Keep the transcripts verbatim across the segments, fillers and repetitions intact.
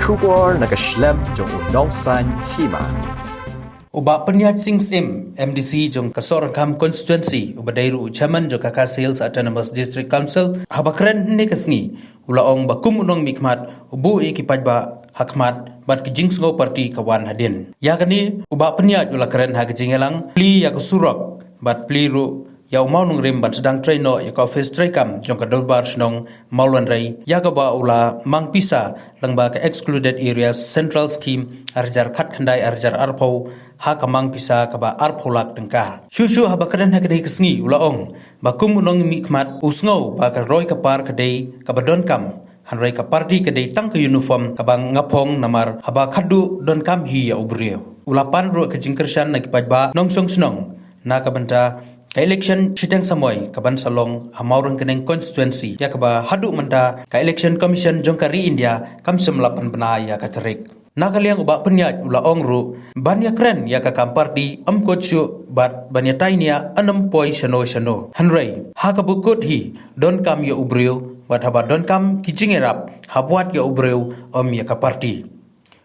Khubor na ka shlem jong u nongsan hima. U Bah Pynïaid Sing Syiem, M D C jong ka Sohryngkham Constituency, uba dei ruh u Chairman jong ka Khasi Hills Autonomous District Council, haba kren hynne ka sngi, u la ong ba kum u nongmihkhmat, u buh ïa ki paidbah ha khmat, bad ki jingsngew party ka wan hadien. Ïa kane, u Bah Pynïaid u la kren ha ka jingïalang, plie ïa ka surok, bad plie ruh ïa u mawnongrim ban sdang trei noh ïa ka office treikam jong ka Dorbar Shnong Mawlynrei, ïa kaba u la mang pisa lyngba ka Excluded Areas Central Scheme ar hajar khatkhyndai ar hajar arphew, ha ka mang pisa kaba arphew lak tyngka. Shuh shuh haba kren ha kane ka sngi u la ong ba kum u nongmihkhmat u sngew ba ka roi ka par ka dei kaba donkam, hynrei ka party ka dei tang ka uniform kaba nga phong namar haba khadduh donkam hi ïa u briew. U la pan ruh ka jingkyrshan na ki paidbah nongshong shnong na ka bynta ka election shiteng samoi kaban sa long ha Mawryngkneng constituency, ïa kaba haduh mynta ka Election Commission jong ka ri India kam shym la pynbna ïa ka tarik. Na ka liang u Bah Pynïaid u la ong ruh ban ïakren ïa ka kam party ym kut shuh bad ban ïatai nia ym poi shano shano. Hynrei ha kaba kut hi, donkam ïa u briew, bad haba donkam ki jingïarap, hap wad ïa u briew, ym ïa ka party.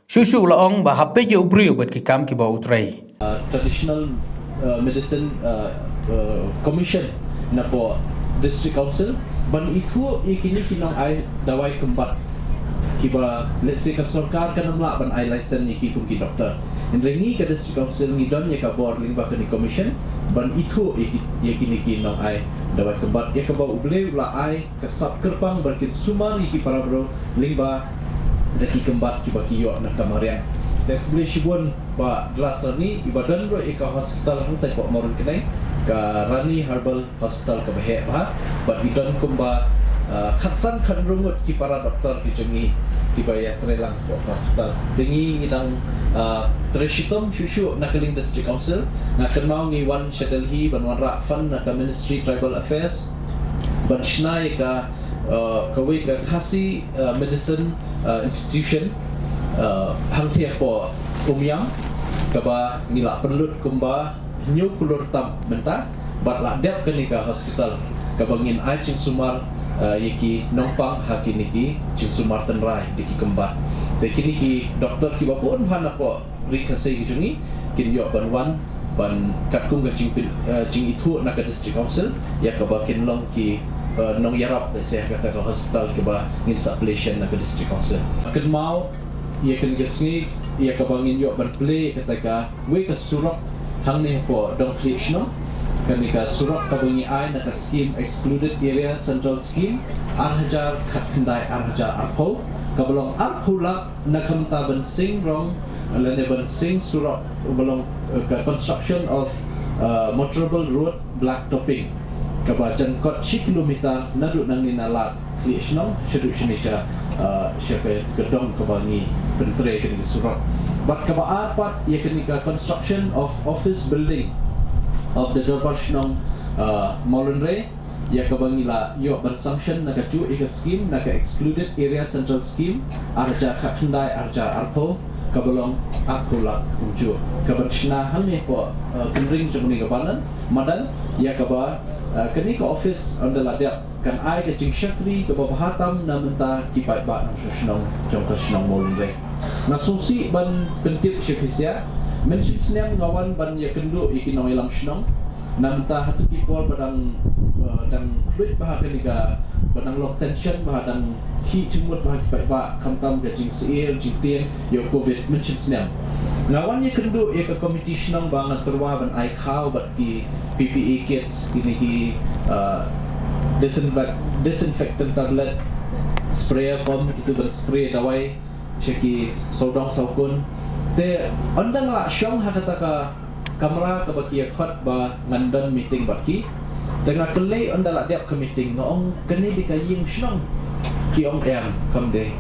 Shuh shuh u la ong ba hap peit ïa u briew bad ki kam kiba u trei. Uh, traditional, uh, medicine, uh, uh, commission na poh district council ban ithuh ïa kine ki nongai dawai kynbat kiba, let's say, ka sorkar kan ym lah ban ai license ïa ki kum ki doktor. Hynrei ngi ka district council ngi don ïa ka bor lyngba kane commission ban ithuh ïa ki, ïa kine ki nongai dawai kynbat, ïa kaba U Blei u la ai ka sap kyrpang ban kin sumar ïa ki para briew lyngba da ki kynbat kiba ki ïoh na ka mariang. Te khublei shibun Bah Glass Rani, iba don ruh ïa ka hospital hangtai poh Mawryngkneng, ka Rani Herbal Hospital kaba heh bha, bad i don kumba, ah, khatsan khathynriew ngut ki para doktor ki jong ngi kiba ïatrei lang poh ka hospital. Te ngi ngi dang, ah, trei shitom shuh shuh na ka liang district council, nga kynmaw ngi wan sha Delhi ban wanrah fund na ka Ministry Tribal Affairs ban shna ïa ka, uh, kawei ka Khasi, uh, Medicine, uh, Institution, uh, hangthie poh Umiam, kaba ngi la pynlut kumba hynñiew klur tam mynta, bad la dep kane ka hospital kaba ngin ai jingsumar, uh, ïa ki nongpang ha kine ki jingsumar tynrai da ki kynbat. Te kine ki doktor kiba bun bha na poh ri Khasi ki jong ngi kin ïoh ban wan ban katkum ka jingpyn, eh, jingithuh na ka district council ïa kaba kin long ki, eh, nongïarap, let's say, ha kata ka hospital kaba ngin sa plie shen na ka district council. Kynmaw ïa kane ka sngi ïa kaba ngin ïoh ban plie ïa kata kawei ka surok hangne hapoh Dongkhlieh Shnong. Kane ka surok kaba ngi ai na ka scheme Excluded Area Central Scheme ar hajar khatkhyndai ar hajar arphew, kaba long arphew lak na ka bynta ban seng rong lane ban seng surok, ba long, eh, ka construction of, eh, motorable road black topping, kaba jan kot shi kilometer naduh nangne na Lad Khlieh Shnong shaduh shane sha, eh, sha ka, ka dong kaba ngi pyntrei kane ka surok. Bad kaba ar pat ïa kane ka construction of office building of the Dorbar Shnong, eh, Mawlynrei, ïa kaba ngi la ïoh ban sanction na kajuh ïa ka scheme, na ka Excluded Area Central Scheme ar hajar khatkhyndai ar hajar arphew, kaba long arphew lak kumjuh, kaban shna hangne hapoh, eh, kynring jong kane ka madan, madan, ïa kaba, eh, kane ka office ynda la dep kan ai ka jingshakri kaba bha tam na bynta ki paidbah nongshong shnong jong ka shnong Mawlynrei. Nga sngewsih ban pyntip sha phi sha, mynshisnem nga wan ban ïakynduh ïa ki nongïalam shnong. Nangta hato ki por ba dang, eh, dang khluit bha kane ka, ba dang long tension bha, dang khih jingmut bha ki paidbah, khamtam ka jingsyier jingtieng ïa u covid, mynshisnem nga wan ïakynduh ïa ka komiti shnong ba ngan tyrwa ban ai khaw bad ki P P E kits, kine ki, eh, disinfect-, disinfectant tablet, sprayer pump, kitu ban spray dawai sha ki sawdong sawkun. Te ynda nga la shong ha kata ka kamra kaba ki ïa khot ba ngan don meeting bad ki, te nga kylli ynda la dep ka meeting, nga ong, kane dei ka ïing shnong? Ki ong, em, kam dei.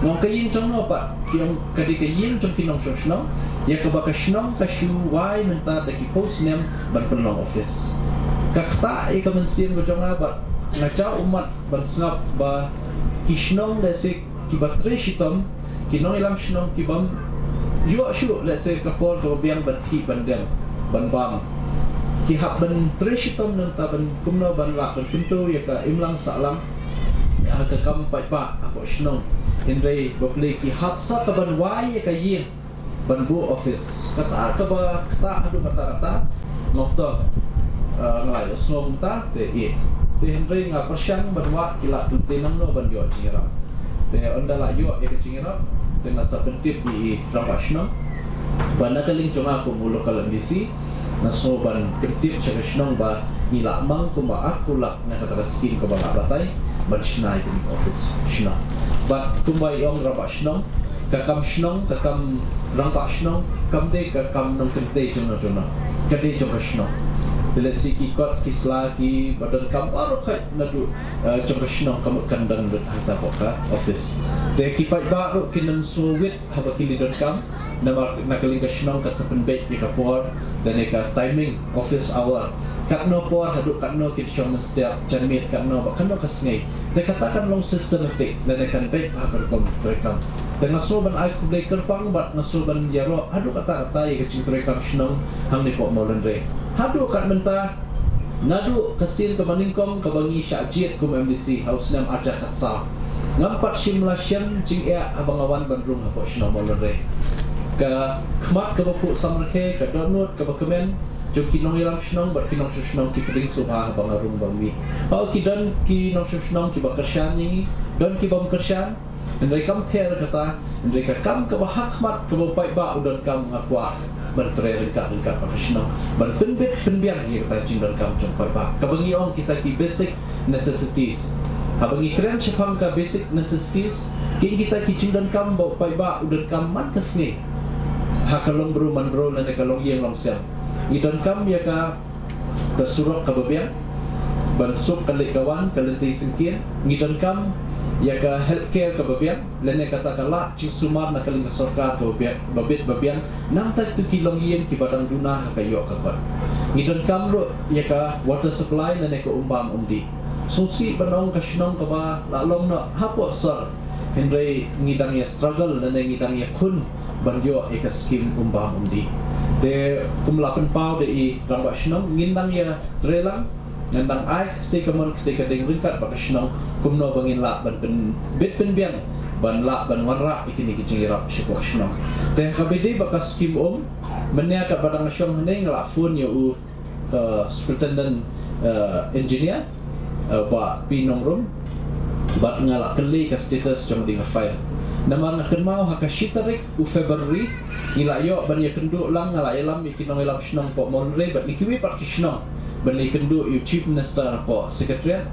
Nga ong, ka ïing jong no pat? Ki ong, ka dei ka ïing jong ki nongshong shnong, ïa kaba ka shnong ka shu wai mynta da ki phew snem ban pynlong office. Ka ktah ïa ka mynsiem ka jong nga bad nga jaw ummat ban sngap ba ki shnong lehse kiba trei shitom, ki nongïalam shnong kibym ïoh shuh lehse ka por kaba biang ban khih ban dem ban bam, ki hap ban trei shitom nangta ban kumno ban lah ban kyntu ïa ka imlang sahlang ha ka kam paidbah hapoh shnong. Hynrei ba plie ki hap sa ka ban wai ïa ka ïing ban buh office. Kata kaba kata haduh kata kata ngam to, eh, nga la ïohsngew mynta te ïeh. Te hynrei nga pyrshang ban wad ki lad, te nangno ban ïoh jingïarap. Te ynda la ïoh ïa ka jingïarap te nga sa pyntip ïa i rangbah shnong. Ba na ka liang jong nga kum u local M D C, nga sngew ban pyntip sha ka shnong ba ngi la mang kumba arphew lak na kata ka skim kaba la batai ban shna ïa ka office shnong. Bad kumba i ong rangbah shnong, ka kam shnong, ka kam rangbah shnong kam dei ka kam nongkynthei jong no jong no, ka dei jong ka shnong. Te lehse ki kot ki sla kiba donkam baroh khoit naduh, eh, jong ka shnong ka mut kan don lut hangta hapoh ka office. Te ki paidbah ruh kin ym sngew wit haba ki leit donkam, namar na ka liang ka shnong kan sa pynbeit ïa ka por lane ka timing, office hour, katno por haduh katno kin shong mynstep janmiet, katno bad katno ka sngi. Te kata kan long systematic lane kan beit ha ka rukom treikam. Te nga sngew ban ai khublei kyrpang bad nga sngew ban ïaroh haduh katta katta ïa ka jingtreikam shnong hangne hapoh Mawlynrei. Haduh kat mynta, naduh ka sien kaba nyngkong kaba ngi shah jied kum M D C ha u snem arhajar khatsaw, ngam pat shym la shem jingeh haba nga wan ban rung hapoh shnong Mawlynrei. Ka khmat kaba phuh samrkhie, ka dohnud kaba kmen jong ki nongïalam shnong bad ki nongshong shnong ki pdiang sngewbha haba nga rung bad ngi. Hooid, ki don ki nongshong shnong kiba kyrshan ïa ngi, don ki bym kyrshan. Hynrei kam pher kata, hynrei ka kam kaba ha khmat kaba u paidbah u donkam, nga kwah ban trei ryngkat ryngkat bad ka shnong ban pynbit pynbiang ïa kata ka jingdonkam jong u paidbah, kaba ngi ong kita ki basic necessities. Haba ngi kren shaphang ka basic necessities, ki kita ki jingdonkam ba u paidbah u donkam man ka sngi ha ka longbriew manbriew lane ka longïing longsem. Ngi donkam ïa ka ka surok kaba biang ban suk ka leit ka wan, ka lynti syngkien. Ngi donkam ïa ka healthcare kaba biang lane kata ka lad jingsumar na ka liang ka sorkar kaba biang, ba bit ba biang. Nangta kito ki longïing kiba dang duna ha ka ïoh ka kot. Ngi donkam ruh ïa ka water supply lane ka um bam um dih. Sngewsih ban ong ka shnong kaba la long noh hapoh sor, hynrei ngi dang ïa struggle lane ngi dang ïa khun ban ïoh ïa ka skim um bam um dih. Te kum la pynpaw da i rangbah shnong, ngin dang ïa trei lang, ngan dang ai kti kamon kti ka ding ryngkat bad ka shnong kumno ba ngin lah ban pynbit pynbiang ban lah ban wanrah ïa kine ki jingïarap shapoh ka shnong. Te ha kaba ïadei bad ka skim um, mynne katba dang shong hangne nga la phone ïa u, uh, superintendent, uh, engineer, uh, Bah P Nongrum, bad nga la kylli ka status jong ka dei ka file. Namar nga kynmaw ha ka shi tarik u February ngi la ïoh ban ïakynduh lang, nga la ïalam ïa ki nongïalam shnong hapoh Mawlynrei bad ïa kiwei pat ki shnong ban ïakynduh ïa u Chief Minister hapoh Secretariat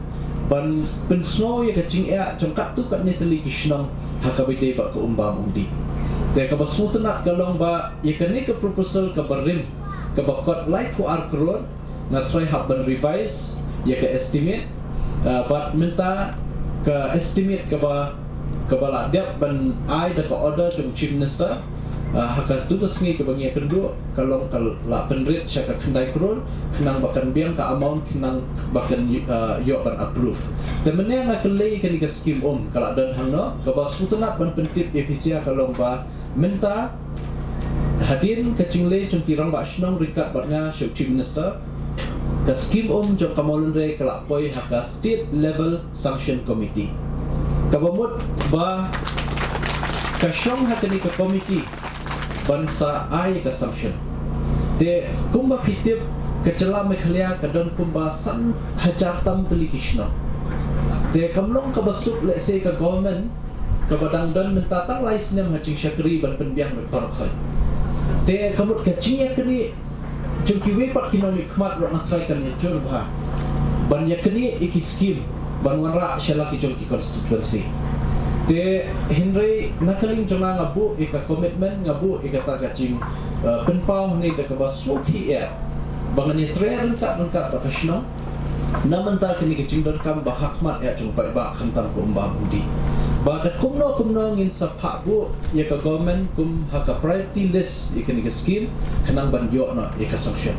ban pynsngew ïa ka jingeh jong katto katne tylli ki shnong ha kaba ïadei bad ka um bam um dih. Te kaba sngewtynnat ka long ba ïa kane ka proposal kaba rim, kaba kot laiphew ar klur, nga tharai hap ban revise ïa ka estimate, uh, bad mynta ka estimate kaba, kaba la dep ban ai da ka order jong Chief Minister, uh, ha katto ka sngi kaba ngi ïakynduh ka long ka la pynrit sha ka khyndai klur, khnang ba kan biang ka amount khnang ba kan, uh, ïoh ban approve. Te mynne nga kylli kane ka skim um ka la don hangno, kaba sngewtynnat ban pyntip ïa phi sha ka long ba mynta, hadien ka jingleit jong ki rangbah shnong ryngkat bad nga sha u Chief Minister, ka skim um jong ka Mawlynrei ka la poi ha ka State Level Sanction Committee. Kaba mut ba ka shong ha kane ka committee ban sa ai ka sanction. Te kumba phi tip, ka jylla Meghalaya ka don kumba san hajar tam tylli ki shnong. Te kam long kaba suk lehse ka government kaba dang don mynta tang lai snem ha jingshakri ban pynbiang lut baroh khoit. Te ka mut ka jingïaknieh jong kiwei pat ki nongmihkhmat ruh nga tharai kan ïa jur bha ban ïaknieh ïa ki skim ban wanrah sha la ki jong ki constituency. Te hynrei na ka liang jong nga, nga buh ïa ka commitment, nga buh ïa kata ka jing, uh, pynpaw hangne da kaba sngewkhih ïa ba ngan ïatrei ryngkat ryngkat bad ka shnong na mynta kane ka jingdonkam ba ha khmat ïa jong u paidbah khamtam ka um bam um dih. Ba da kumno kumno ngin sa phah buh ïa ka government kum ha ka priority list ïa kane ka skim khnang ban ïoh noh ïa ka sanction.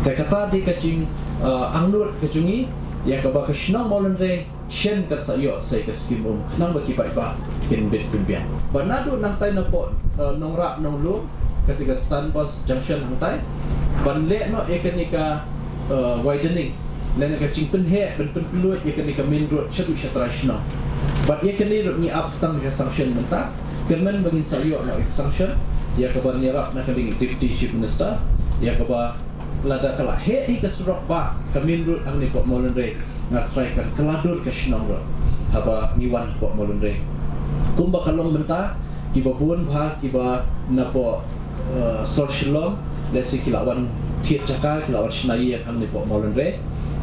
Te kata dei ka jing, uh, angnud ka jong ngi ïa kaba ka shnong Mawlynrei shen kan sa ïoh sa ïa ka skim um khnang ba ki paidbah kin bit pynbiang. Ba naduh nangtai napoh, uh, Nongrah Nonglum, kata ka Stanbos Junction hangtai, ban leh noh ïa kane ka, uh, widening lane ka jingpynheh ban pynpynlut ïa kane ka main road shaduh shatrai shnong. Bad ïa kane ruh ngi ap stang ka sanction mynta. Kyrmen ba ngin sa ïoh noh ïa ka sanction, ïa kaba ngi ïarap na ka liang Deputy Chief Minister, ïa kaba lada ka la heh hi ka surok ba ka main road hangne hapoh Mawlynrei, nga tharai kan kylla dur ka shnong ruh haba ngi wan hapoh Mawlynrei. Kumba ka long mynta, kiba bun bha kiba na hapoh, eh, sor Shillong, lehse ki la wan thied jaka, ki la wan shna ïing hangne hapoh Mawlynrei.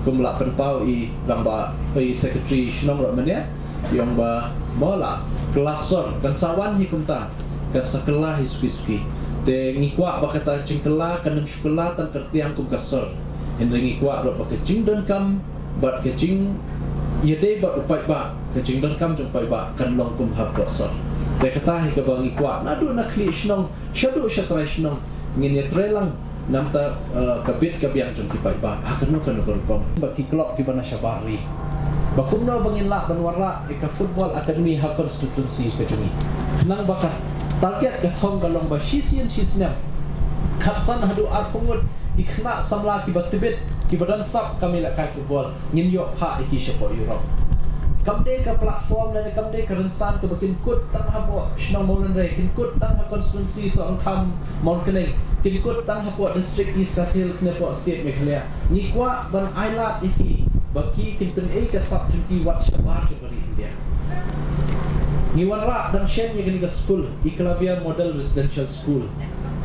Kum la pynpaw i rangbah, i Secretary shnong ruh mynne, i ong ba, mo, la kylla sor, kan sa wan hi kumta, kan sa kylla hi suki suki. Te ngi kwah ba kata ka jingkylla kan ym shu kylla tang kyrtiang kum ka sor. Hynrei ngi kwah ruh ba ka jingdonkam bad ka jingïadei bad u paidbah, ka jingdonkam jong u paidbah kan long kum hapoh sor. Te kata hi kaba ngi kwah naduh na khlieh shnong shaduh sha trai shnong, ngin ïatreilang namar, eh, ka bit ka biang jong ki paidbah ha kano kano ka rukom. Bad ki club kiba na shabar ri, ba kumno ba ngin lah ban wanrah ïa ka football academy ha constituency ka jong ngi. Khnang ba ka target, ka thong ka long ba shisien shisnem, khatsan haduh arphew ngut ki khynnah samla kiba tbit, kiba don sap kam ïalehkai football, ngin ïoh phah ïa ki shapoh Europe. Kam dei ka platform lane kam dei ka rynsan kaba kin kut tang hapoh shnong Mawlynrei, kin kut tang ha constituency Sohryngkham Mawryngkneng, kin kut tang hapoh District East Khasi Hills ne hapoh State Meghalaya. Ngi kwah ban ailad ïa ki ba ki kin pynïaid ka sap jong ki wat shabar jong ka ri India. Ngi wanrah dang shen ïa kane ka skul, Eklavya Model Residential School,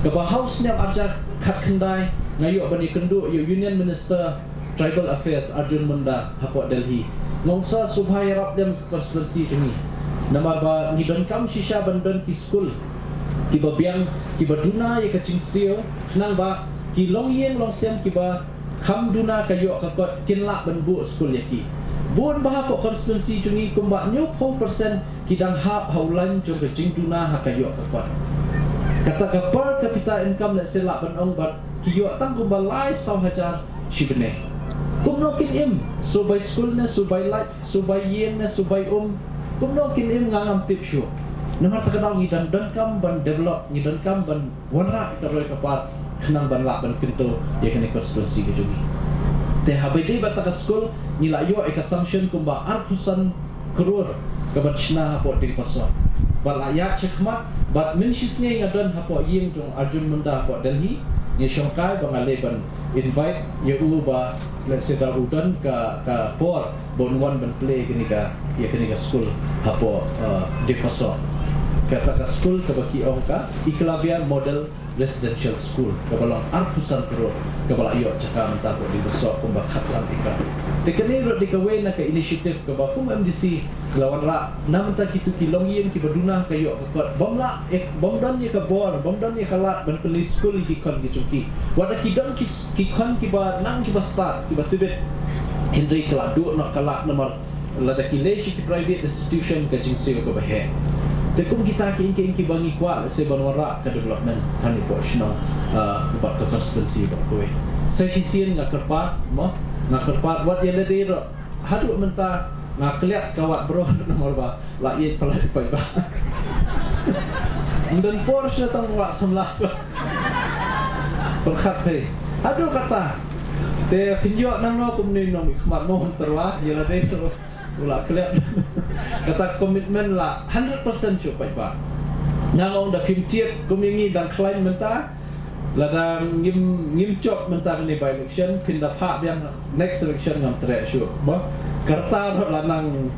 kaba ha u snem arhajar khatkhyndai nga ïoh ban ïakynduh ïa u Union Minister Tribal Affairs Arjun Munda hapoh Delhi. Nga ong sa, sngewbha ïarap dem ka constituency jong ngi. Namar ba ngi donkam shisha ban don ki skul kiba biang, kiba duna ïa ka jingsiew, khnang ba ki longïing longsem kiba kham duna ka ïoh ka kot kin lah ban buh skul ïa ki. Bun bha hapoh constituency jong ngi, kumba hynñiewphew percent ki dang hap ha u lain jong ka jingduna ha ka ïoh ka kot. Kata ka per capita income lehse lah ban ong ba ki ïoh tang kumba lai saw hajar shi bnai. Kumno kin im? Shu bai skul ne, shu bai light, shu bai ïing ne, shu bai um? Kumno kin im, nga ngam tip shuh. Namar kata ka daw ngi dang donkam ban develop, ngi donkam ban wanrah ïa ka roi ka par khnang ban lah ban kyntu ïa kane ka constituency ka jong ngi. Te haba ïadei bad kata ka skul, ngi la ïoh ïa ka sanction kumba arphew san klur kaban shna hapoh Diengpasoh. Bad la ïaid shakhmat, bad mynshisngi nga don hapoh ïing jong Arjun Munda hapoh Delhi, ngi shongkai ba nga leit ban invite ïa u ba lehse da u don ka, ka por ba un wan ban plie ïa kane ka, ïa kane ka skul hapoh, eh, Diengpasoh. Kata ka skul kaba ki ong ka Eklavya Model Residential School, kaba long arphew san klur, kaba la ïoh jaka mynta hapoh Diengpasoh kumba khatsan acre. Te kane ruh dei kawei na ka initiative kaba kum MDC la wanrah na mynta kito ki longïing kiba duna ka ïoh ka kot. Bym lah, eh, bym don ïa ka bor, bym don ïa ka lad ban pynleit skul ïa ki khon ki jong ki. Wat la ki don ki, ki khon kiba nang kiba stad, kiba tbit, hynrei ka la duh noh ka lad namar lada ki leit sha ki private institution ka jingsiew kaba heh. Te kum kita ki ïing ki ïing kiba ngi kwah lehse ban wanrah ka development hangne hapoh shnong, ah, bad ka constituency bad kawei. Sa shisien nga kyrpad, mo, nga kyrpad wat ïa lade ruh. Haduh mynta nga klet ka wad bro namar ba la ïeit palat paidbah. Ym don por shuh tang wad samla. Pyrkhat te. Haduh kata. Te phin ïoh nangno kumne nongmihkhmat mo, tyrwa ïa lade ruh u la klet. Kata commitment la hundred percent shuh paidbah. Nga ong da phim jied kum ïa ngi dang khlaiñ mynta. Lada ngim, ngim jop mynta kane by election, phin da phah biang next election ngam treh shuh. Ba ka rta ruh la nang,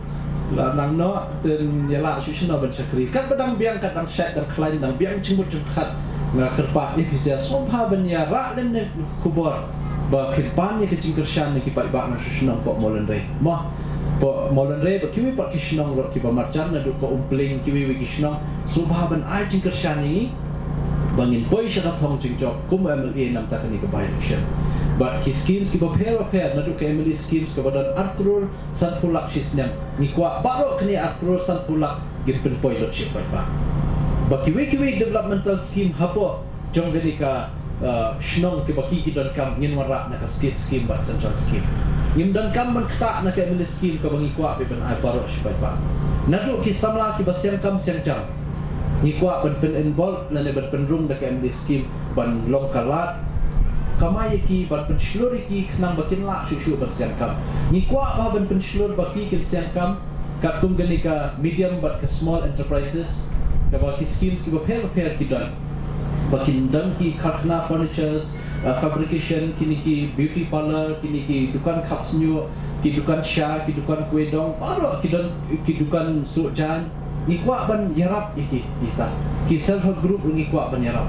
la nang noh, te ïa lah shuh shano ban shakri. Katba dang biang, kat dang shait, dang khlaiñ, dang biang jingmut jingpyrkhat, nga kyrpad ïa phi shisha, sngewbha ban ïa rah lem ne khubor ba phin pan ïa ka jingkyrshan na ki paidbah nong shnong hapoh Mawlynrei. Mo, hapoh Mawlynrei bad kiwei pat ki shnong ruh kiba marjan naduh ka Umpling, kiwei wei ki shnong, sngewbha ban ai jingkyrshan ïa ngi ba ngin poi sha ka thong jingjop kum u MLA na bynta kane ka by election. Bad ki schemes kiba pher ba pher, naduh ka MLA schemes kaba don ar klur sanphew lak shi snem, ngi kwah baroh kane ar klur sanphew lak ngin pynpoi lut sha ki paidbah. Bad kiwei kiwei developmental scheme hapoh jong kane ka, uh, shnong kiba ki, ki donkam, ngin wanrah na ka state scheme bad central scheme. Ngim donkam ban ktah na ka MLA scheme kaba ngi kwah ban ai baroh sha ki paidbah. Naduh ki samla kiba siang kam siang jam, ngi kwah ban pyn-involve lane ban pynrung da ka MLA scheme ban long ka lad kamai ïa ki, ban pynshlur ïa ki khnang ba kin lah shuh shuh ban siang kam. Ngi kwah ba ban pynshlur ba ki kin siang kam Katkum kane ka medium bad ka small enterprises, kaba ki schemes kiba pher bapher ki don. Ba kin don ki karkhana furnitures, uh, fabrication, kine ki beauty parlour, kine ki dukan khapsngiuh, ki dukan sha, ki dukan kwai dong, baroh ki don, ki dukan suh jan. Ngi kwah ban ïarap ïa ki, kita. Ki self help group ngi kwah ban ïarap.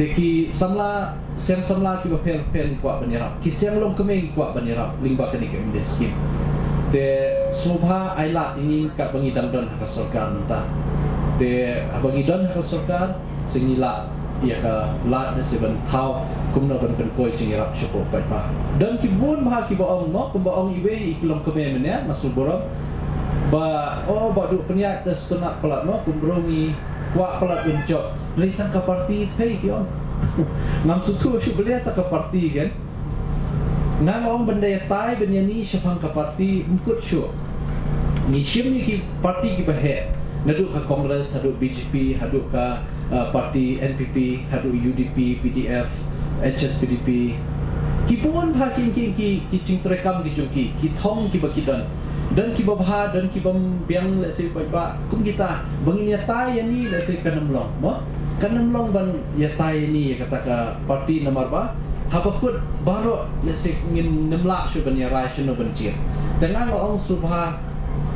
Te ki samla, seng samla kiba pher bapher ngi kwah ban ïarap. Ki seng longkmie ngi kwah ban ïarap lyngba kane ka M D S scheme. Te sngewbha ai lad ïa ngi katba ngi dang don ha ka sorkar mynta. Te haba ngi don ha ka sorkar, sa ngi lah ïa ka lad ne sa ban thaw kumno ban pynkoi jingïarap shapoh paidbah. Don ki bun bha kiba ong mo, kumba ong iwei i ki longkmie mynne, nga sngewburom. Ba, oh, ba duh pynïaid te sngewtynnat palat mo, kumba ruh ngi kwah palat ban jop. Lei tang ka party phi ki ong. Ngam sngewthuh shuh balei tang ka party kan. Nga nga ong ban da ïatai ban ïa ni shaphang ka party, ym kut shuh. Ngi shim ïa ki party kiba heh. Naduh ka Congress, haduh B J P, haduh ka, uh, party N P P, haduh U D P, P D F, H S P D P. Ki bun bha ki, ki, ki, ki jingtrei kam ki jong ki, ki thong kiba ki don. Don kiba bha, don kiba biang, lehse paidbah, kum kita, ba ngin ïatai ïa ni, lehse kan ym long, mo? Kan ym long ban ïatai ïa ni ïa kata ka party namar ba haba kut baroh, lehse ngin ym lah shuh ban ïa rai shano ban jied. Te nga nga ong sngewbha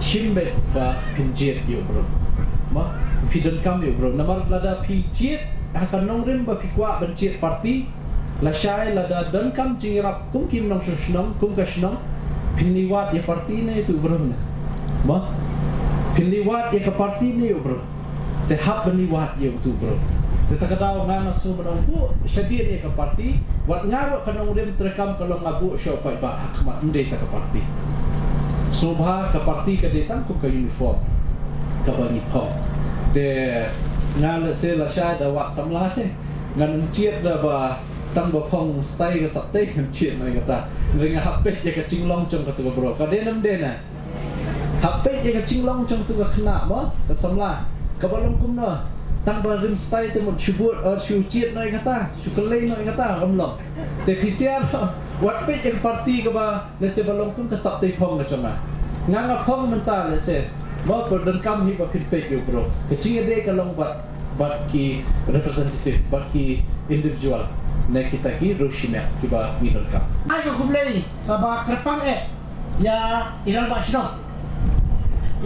shim beit ba phin jied ïa u briew. Mo? Phi donkam ïa u briew. Namar lada phi jied ha ka nongrim ba phi kwah ban jied party, lashai lada donkam jingïarap kum ki nongshong shnong, kum ka shnong, phin ïa wad ïa party ne ïa utu u briew ne? Mo? Phin ïa wad ïa ka party ne ïa u briew? Te hap ban ïa wad ïa utu u briew. Te ta ka daw nga nga sngewbha ban ong buh shadien ïa ka party, wat nga ruh ka nongrim treikam ka long nga buh sha u paidbah ha khmat, ym dei ta ka party. Sngewbha ka party ka dei tang kum ka uniform kaba ngi phong. Te nga lehse lashai da wad samla te ngan ym jied da ba tang ba phong stai ka soptei ngan jied na kata. Hynrei nga hap peit ïa ka jinglong jong katu ka briew. Ka dei ne ym dei na? Hap peit ïa ka jinglong jong katu ka khynnah mo, ka samla. Kaba long kumno? Tang ba rim stai te mut shu bud, er, shu jied noh ïa kata, shu kylleng noh ïa kata, ym long. Te phi sngewbha wat peit ïa ka party kaba lehse ba long kum ka soptei phong ka jong nga. Nga nga phong mynta lehse. Mo, ka donkam hi ba phin peit ïa u briew. Ka jingïadei ka long bad bad ki representative, bad ki individual, ne kita ki riew shimet kiba ngi donkam. Ai ka khublei kaba kyrpang eh ïa i rangbah shnong.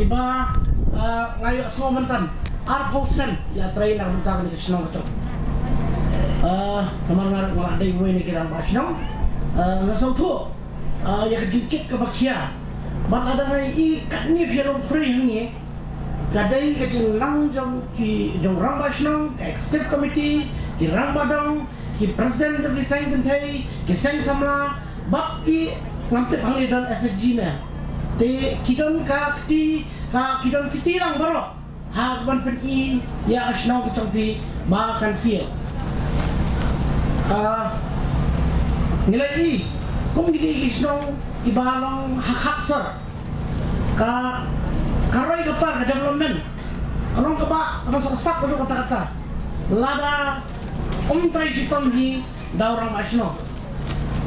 Iba, ah, nga ïohsngew mynta arphew snem i la trei na ka bynta kane ka shnong ka jong. Ah, namar nga ruh nga la dei uwei na ki rangbah shnong. Ah, nga sngewthuh, ah, ïa ka jingkit kaba khia. Bad lada nga ïohi katne phi ïalong free hangne, ka dei ka jingnang jong ki, jong rangbah shnong, ka executive committee, ki rangbah dong, ki president jong ki seng kynthei, ki seng samla, bad ki, ngam tip hangne don S H G ne. Te ki don ka kti, ka ki don kti lang baroh ha kaban pyni ïa ka shnong ka jong phi ba kan kiew. Ah, ngi la ïohi kum kine ki shnong kiba long ha khap sor, ka, ka roi ka par ka development ka long kaba, kaba suk sat ka dei kata kata. Lada ym trei shitom hi da u rangbah shnong.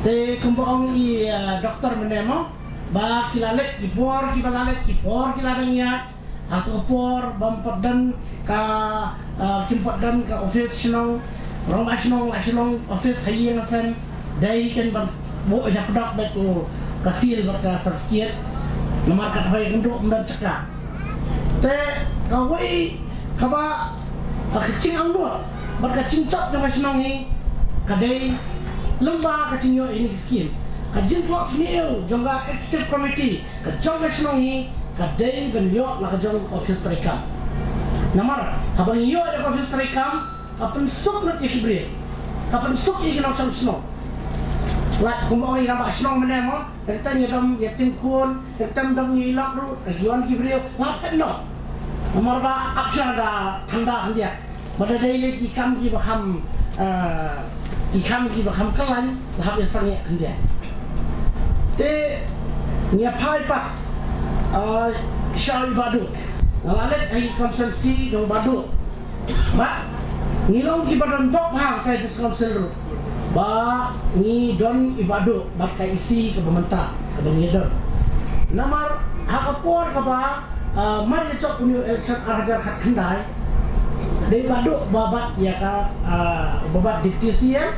Te kumba ong i, eh, doktor mynne mo, ba ki la leit ki por, kiba la leit ki por, ki la dang ïaid. Ha ka por bym pat don ka, eh, kim pat don ka office shnong, rangbah shnong la shu long office ha ïing ha sem. Dei kan ban buh ïa pdok bad u ka seal bad ka certificate. Namar kat hoi kan duh ym don jaka. Te kawei kaba, eh, ka jingangnud bad ka jingjop jong ka shnong hi ka dei lyngba ka jingïoh ïa kine ki skim. Ka jingphohsniew jong ka executive committee ka jong ka shnong hi ka dei ban ïoh la ka jong ka office treikam. Namar haba ngi ïoh ïa ka office treikam, ka pynsuk lut ïa ki briew, ka pynsuk ïa ki nongshong shnong. Lait kumba ong i rangbah shnong mynne mo, teng teng ïa dom ïa tyngkhun, teng teng dom ïa i lok ruh, ka ki wan ki briew la pynlong. Namar ba ap sha da thanda khyndiat. Ba da dei lei ki kam kiba kham, eh, ki kam kiba kham kyllain, la hap ïa sangeh khyndiat. Te ngi ïa phai pat, eh, sha i Bah Duh. Nga la leit ha i constituency jong Bah Duh. Ba ngi long kiba don bok ha ka District Council ruh. Ba ngi don i Bah Duh bad ka E C kaba mynta kaba ngi don. Namar Ha ka por kaba, ah, mar ïa jop une u election ar hajar khatkhyndai, dei Bah Duh ba bat ïa ka, ah, ba bat Deputy C M,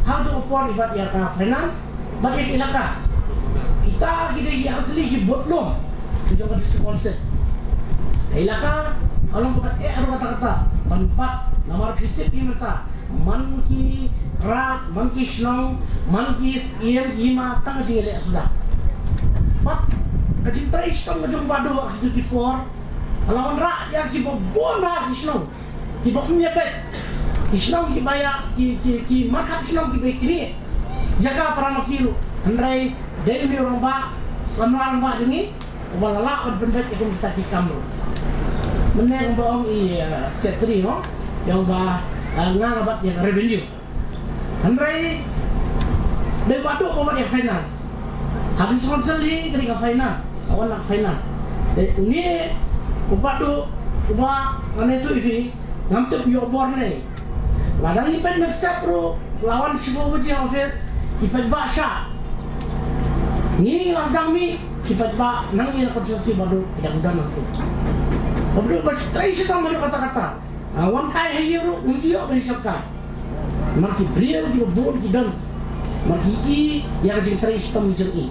ha ka por i bat ïa ka Finance bad ïa ka Elaka. Kita ki dei ki artylli ki bud lum jong ka District Council. Ka Elaka ka long kaba eh ruh katta katta ban bat, namar phi tip hi mynta, man ki rat, man ki shnong, man ki ïing ki hima, tang ka jingïaleh suda. Bad ka jingtrei shitom ka jong Bah Duh ha kito ki por ka la wanrah ïa kiba bun ha ki shnong kiba ym ïa beit, ki shnong kiba ïa ki, ki, ki markhap shnong kiba ïa kine jaka para ma ki ruh. Hynrei dei une u rangbah, samla rangbah jong ngi uba la lah ban pynbeit ïa kum kita ki kam ruh. Mynne kumba ong i, eh, secretary, no, ïa ong ba, eh, nga nga bat ïa ka revenue. Hynrei dei Bah Duh ba bat ïa ka finance. Ha District Council hi ka dei ka finance, ka wan na ka finance. Dei une u Bah Duh uba nga ne tu i phi ngam tip ïoh bor ne. Lada ngi peit mynstep ruh la wan shibun baje ha office, ki paidbah shah. Ngi la sdang mih, ki paidbah nangne na constituency Bah Duh ki dang don nangtu. Bah Duh ba trei shitom haduh katta katta. Ah, wan kai ha ïing ruh ngim ju ïoh ban ïasyrkai. Namar ki briew kiba bun ki don, namar ki i ïa ka jingtrei shitom jong i.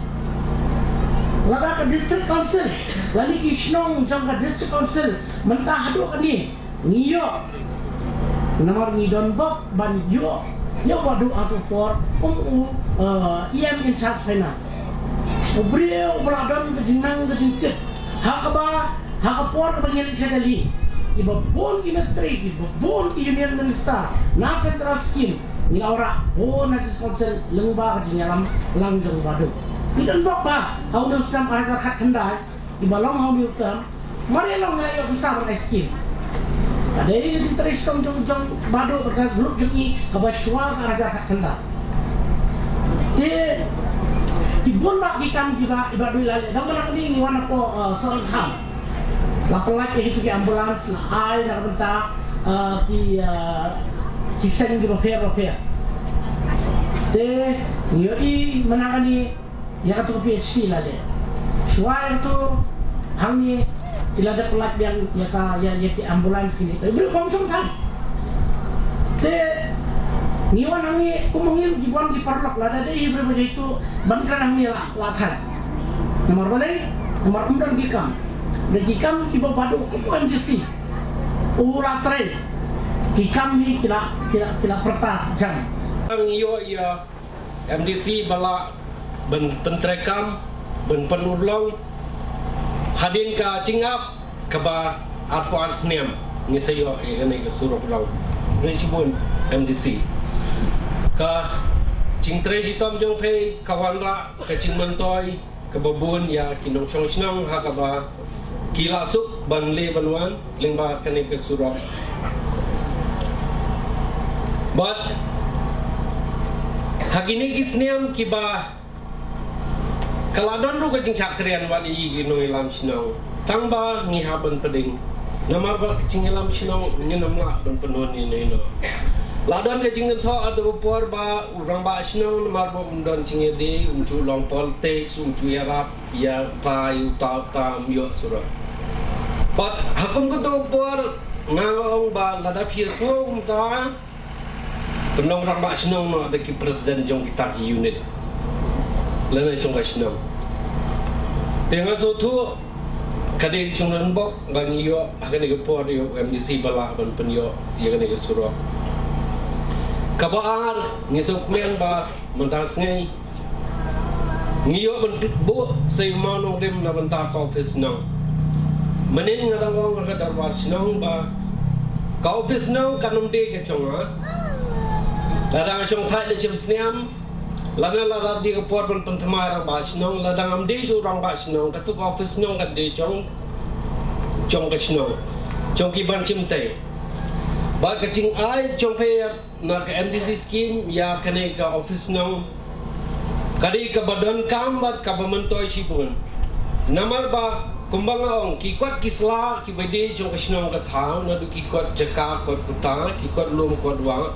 Lada ka District Council lane ki shnong jong ka District Council mynta haduh kane ngi ïoh, namar ngi don bok ban ïoh, ïoh Bah Duh ha ka por kum u, eh, E M in charge finance. U briew uba la don ka jingnang ka jingtip ha kaba, ha ka por kaba ngi leit sha Delhi, kiba bun ki myntri, kiba bun ki union minister, na central scheme ngi la wanrah bun ha District Council lyngba ka jingïalam lang jong Bah Duh. Ngi don bok ba ha une u snem ar hajar khatkhyndai, iba long ha une u term, mar ïa long nga ïoh pisa ban ai skim. Ka dei ka jingtrei shitom jong, jong Bah Duh bad ka group jong i kaba shuwa ka ar hajar khatkhyndai. Te ki bun bah ki kam kiba i Bah Duh i la leh. Dang ba la kane ngi wan hapoh, uh, Sohryngkham, la pynlait ïa kito ki ambulance, la ai na ka bynta, uh, ki, uh, ki seng kiba pher ba pher. Te ngi ïohi mynta kane ïa kato ka P H C la leh. Shuwa ïa kato hangne i la dep lait biang ïa ka, ïa, ïa ki ambulance kine. Te i briew bym shong than. Te ngi wan hangne kum ma ngi ruh ki wan ki paralok, lada dei i briew ba jaituh ban kren hangne la, la than. Namar balei? Namar ym don ki kam. Dei ki kam kiba Bah Duh kum u M D C u la trei. Ki kam hi ki la, ki la, ki la pyrta jan. Ngi ïoh ïa M D C ba lah ban pyntreikam, ban pynurlong hadien ka jingap kaba arphew ar snem ngi sa ïoh ïa kane ka surok long. Ngi shibun M D C. Ka jingtrei shitom jong phi ka wanrah ka jingmyntoi kaba bun ïa ki nongshong shnong ha kaba ki la suk ban leit ban wan lyngba kane ka surok. Bad ha kine ki snem kiba ka la don ruh ka jingshah krian bad ïa ki nongïalam shnong, tang ba ngi hap ban pdeng. Namar ba ka jingïalam shnong ngin ym lah ban pynhun ïa ino ino. La don ka jingkynthoh ha ka por ba u rangbah shnong namar ba um don jingïadei, um ju long politics, um ju ïarap ïa uta ïa uta, uta, um ïoh surok. Bad ha kum kato ka por nga ong ba lada phi ïasngew kumta, pynlong rangbah shnong noh da ki president jong kita ki unit lane jong ka shnong. Te nga sngewthuh ka dei ka jingdon bok ba ngi ïoh ha kane ka por ïoh M D C ba lah ban pynïoh ïa kane ka surok. Kaba ar, ngi sngewkmen ba mynta sngi ngi ïoh ban buh sa ïa u mawnongrim na bynta ka office shnong. Mynnin nga dang ong ha ka dorbar shnong ba ka office shnong kan ym dei ka jong nga. Lada nga shong thait la shim snem, lada, lada dei ka por ban pynthymmai rangbah shnong, lada ngam dei shuh rangbah shnong, kato ka office shnong kan dei jong, jong ka shnong, jong ki ban shim tei. Bad ka jingai jong phi na ka M D C scheme ïa kane ka office shnong ka dei kaba donkam bad kaba myntoi shibun. Namar ba kumba nga ong, ki kot ki sla kiba dei jong ka shnong ka thaw, naduh ki kot jaka, kot puta, ki kot lum, kot wah,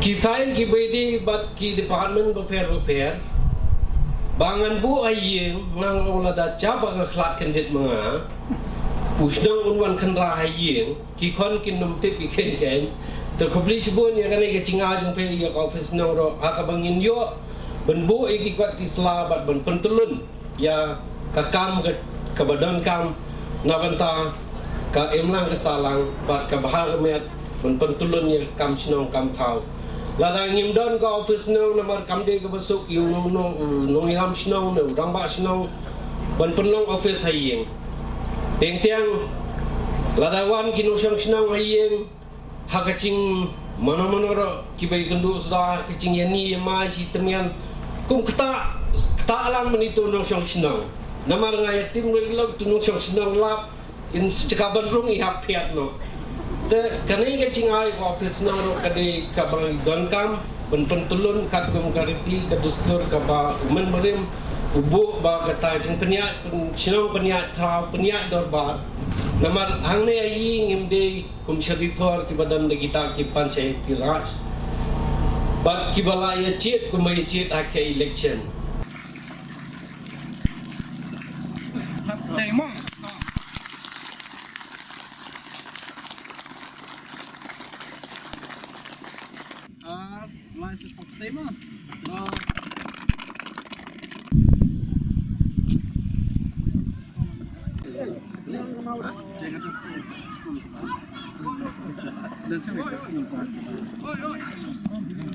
ki file kiba dei bad ki department bapher bapher, Ba ngan buh ha ïing, nga ong lada jia ba ka khlad kyndit ma nga, u shnong un wan khynra ha ïing, ki khon kin nym tip ki khein khein. Te khublei shibun ïa kane ka jingai jong phi ïa ka office shnong ruh, ha kaba ngin ïoh ban buh ïa ki kwat ki sla bad ban pyntyllun ïa ka kam ka, kaba donkam na bynta ka imlang ka sahlang bad ka bha ka miat ban pyntyllun ïa ka kam shnong kam thaw. Lada ngim don ka office shnong namar kam dei kaba suk ïa u nong, nong, nongïalam shnong ne u rangbah shnong ban pynlong office ha ïing. Teng teng lada wan ki nongshong shnong ha ïing, ha ka jing mano mano ruh kiba ïakynduh suda ha ka jingïaineh ïamai shi tymmen, kum kata, kata alang mynta u nongshong shnong. Namar nga ïa tim ruh ïa u nongshong shnong lap, in jaka ban rung i hap phiat noh. Te kane ka jingai ka office shnong ruh ka dei kaba donkam ban pyntyllun katkum ka riti ka dustur kaba u mynbarim u buh ba kata jingpynïaid shnong, pynïaid thaw, pynïaid dorbar. Namar hangne ha ïing ngim dei kum sha ki thor kiba don da kita ki Panchayati Raj bad kiba la ïa jied kumba ïa jied ha ka election.